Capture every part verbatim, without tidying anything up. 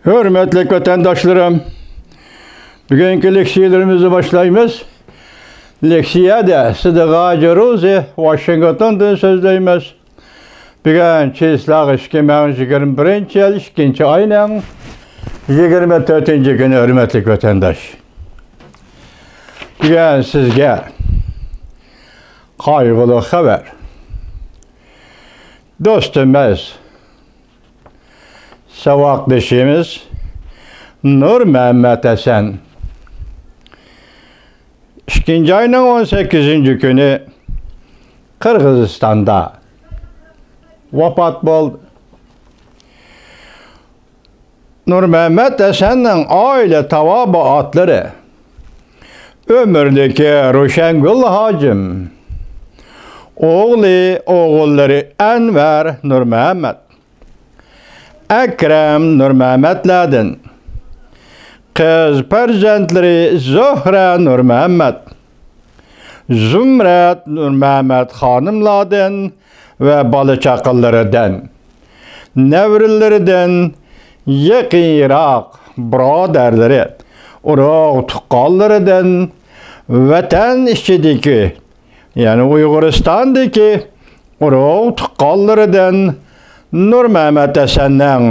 ھۆرمەتلىك ۋەتەنداشلىرىم، بۈگۈنكى لېكسىيەلىرىمىزنى باشلايمىز. لېكسىيەدە سىدىغاجى روزى ۋاشىنگتوندىن سۆزلەيمىز. بۈگۈن چىسلاغ ئىككى مىڭ يىگىرمە بىرىنچى يىل ئىككىنچى ئاينىڭ يىگىرمە تۆتىنچى كۈنى، ھۆرمەتلىك ۋەتەنداش. بۈگۈن سىزگە قايغۇلۇق خەۋەر. دوستىمىز، ساۋاقدىشىمىز نۇرمەمەت ھەسەن ئىككىنچى ئاينىڭ ئون سەككىزىنچى كۈنى قىرغىزىستاندا ۋاپات بولدى. نۇرمەمەت ھەسەننىڭ ئائىلە تاۋابىئاتلىرى: ئۆمۈرلۈكى روشەنگۈل ھاجىم، ئوغلى، ئوغۇللىرى ئەنۋەر، نۇرمەمەت، ئەكرەم، نۇرمەمەتلەردىن، قىز پەرزەنتلىرى زۆھرە، نۇرمەمەت، زۇمرەت، نۇرمەمەت خانىملاردىن ۋە بالا-چاقىلىرىدىن، نەۋرىلىرىدىن، يېقىن-يىراق بۇرادەرلىرى، ئۇرۇق-تۇغقانلىرىدىن، ۋەتەن ئىچىدىكى، يەنى ئۇيغۇرىستاندىكى ئۇرۇق-تۇغقانلىرىدىن نۇرمەمەت ھەسەننىڭ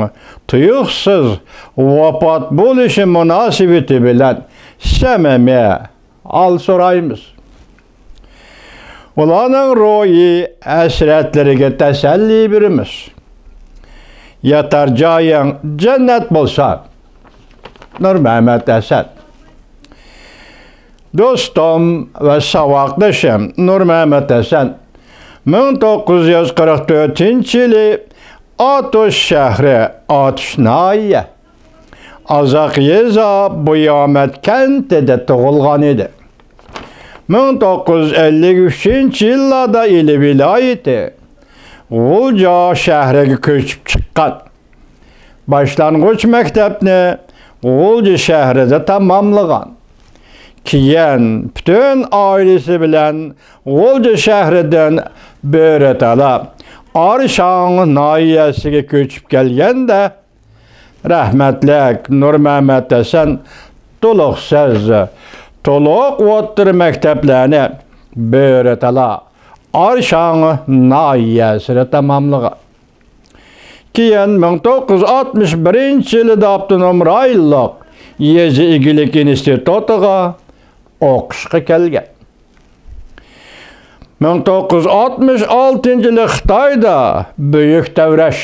تۇيۇقسىز ۋاپات بولۇشى مۇناسىۋىتى بىلەن سەمىمىي ھال سورايمىز. ئۇلارنىڭ روھىي ھەسرەتلىرىگە تەسەللى بېرىمىز. ياتار جايىڭ جەننەت بولسا، نۇرمەمەت ھەسەن. دوستۇم ۋە ساۋاقدىشىم نۇرمەمەت ھەسەن مىڭ توققۇز يۈز قىرىق تۆتىنچى يىلى ئاتۇش شەھىرى، ئاتۇش ناھىيە، ئازاق يېزا بۇيامەت كەنتىدە تۇغۇلغان ئىدى. مىڭ توققۇز يۈز ئەللىك ئۈچىنچى يىللاردا ئىلى ۋىلايىتى غۇلجا شەھىرىگە كۆچۈپ چىققان. باشلانغۇچ مەكتەپنى غۇلجا شەھىرىدە تاماملىغان. كېيىن پۈتۈن ئائىلىسى بىلەن غۇلجا شەھىرىدىن بۆرىتالا، ئارشاڭ ناھىيەسىگە كۆچۈپ كەلگەندە، رەھمەتلىك نۇرمەمەت ھەسەن تولۇقسىز، تولۇق ئوتتۇرا مەكتەپلەرنى بۆرىتالا، ئارشاڭ ناھىيەسىدە تاماملىغان. كېيىن مىڭ توققۇز يۈز ئاتمىش بىرىنچى يىلىدا ئاپتونوم رايونلۇق يېزا ئىگىلىك ئىنستىتۇتىغا ئوقۇشقا كەلگەن. مىڭ توققۇز يۈز ئاتمىش ئالتىنچى يىلى خىتايدا بۈيۈك تەۋرەش،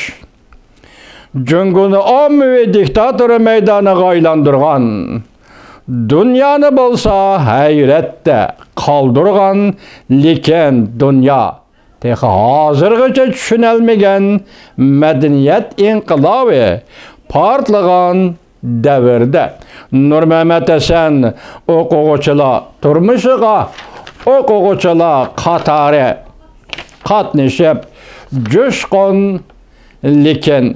جۇڭگونى ئاممىۋى دىكتاتور مەيدانىغا ئايلاندۇرغان، دۇنيانى بولسا ھەيرەتتە قالدۇرغان، لېكىن دۇنيا تېخى ھازىرغىچە چۈشىنەلمىگەن مەدەنىيەت ئىنقىلابى پارتلىغان دەۋردە نۇرمەمەت ھەسەن ئوقۇغۇچىلار تۇرمۇشىغا ئوقۇغۇچىلار قاتارى قاتنىشىپ، جۇشقۇن، لېكىن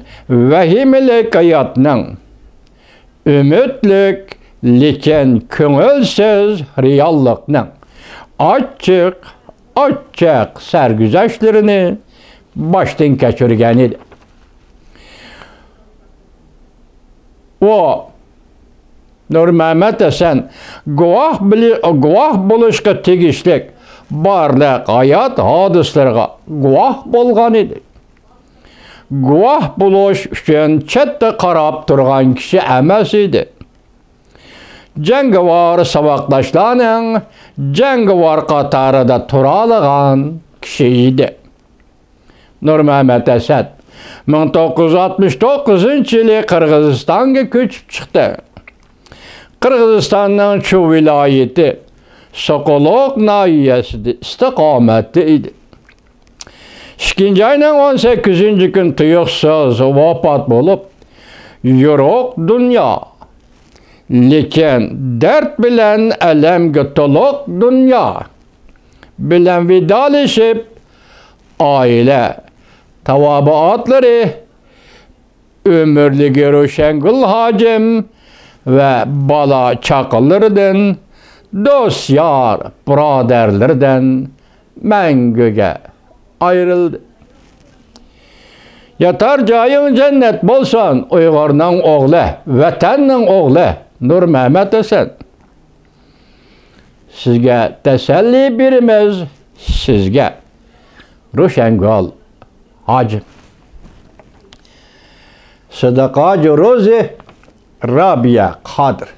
ۋەھىمىلىك ھاياتنىڭ، ئۈمىدلىك، لېكىن كۆڭۈلسىز رېئاللىقنىڭ ئاچچىق، ئاچچىق سەرگۈزەشتلىرىنى باشتىن كەچۈرگەن ئىدى. ئۇ، نۇرمەمەت ھەسەن، گۇۋاھ بىلى-، گۇۋاھ بولۇشقا تېگىشلىك بارلىق ھايات ھادىسىلىرىغا گۇۋاھ بولغان ئىدى. گۇۋاھ بولۇش ئۈچۈن چەتتە قاراپ تۇرغان كىشى ئەمەس ئىدى. جەڭگىۋار ساۋاقداشلارنىڭ جەڭگىۋار قاتارىدا تۇرالىغان كىشى ئىدى. نۇرمەمەت ھەسەن مىڭ توققۇز يۈز ئاتمىش توققۇزىنچى يىلى قىرغىزىستانغا كۆچۈپ چىقتى. قىرغىزىستاننىڭ چۇ ۋىلايىتى سوقۇلۇق ناھىيەسىدە ئىستىقامەتتە ئىدى. ئىككىنچى ئاينىڭ ئون سەككىزىنچى كۈنى تۇيۇقسىز ۋاپات بولۇپ، يورۇق دۇنيا، لېكىن دەرد بىلەن ئەلەمگە تولۇق دۇنيا بىلەن ۋىدالىشىپ، ئائىلە تاۋابىئاتلىرى، ئۆمۈرلۈكى روشەنگۈل ھاجىم ۋە بالا-چاقىلىرىدىن، دوست-يار بۇرادەرلىرىدىن مەڭگۈگە ئايرىلدى. ياتار جايىڭ جەننەت بولسۇن، ئۇيغۇرنىڭ ئوغلى، ۋەتەننىڭ ئوغلى نۇرمەمەت ھۈسەن. سىزگە تەسەللى بېرىمىز، سىزگە. روشەنگۈل ھاجىم. سىدىق ھاجى روزى، رابىيە قادىر.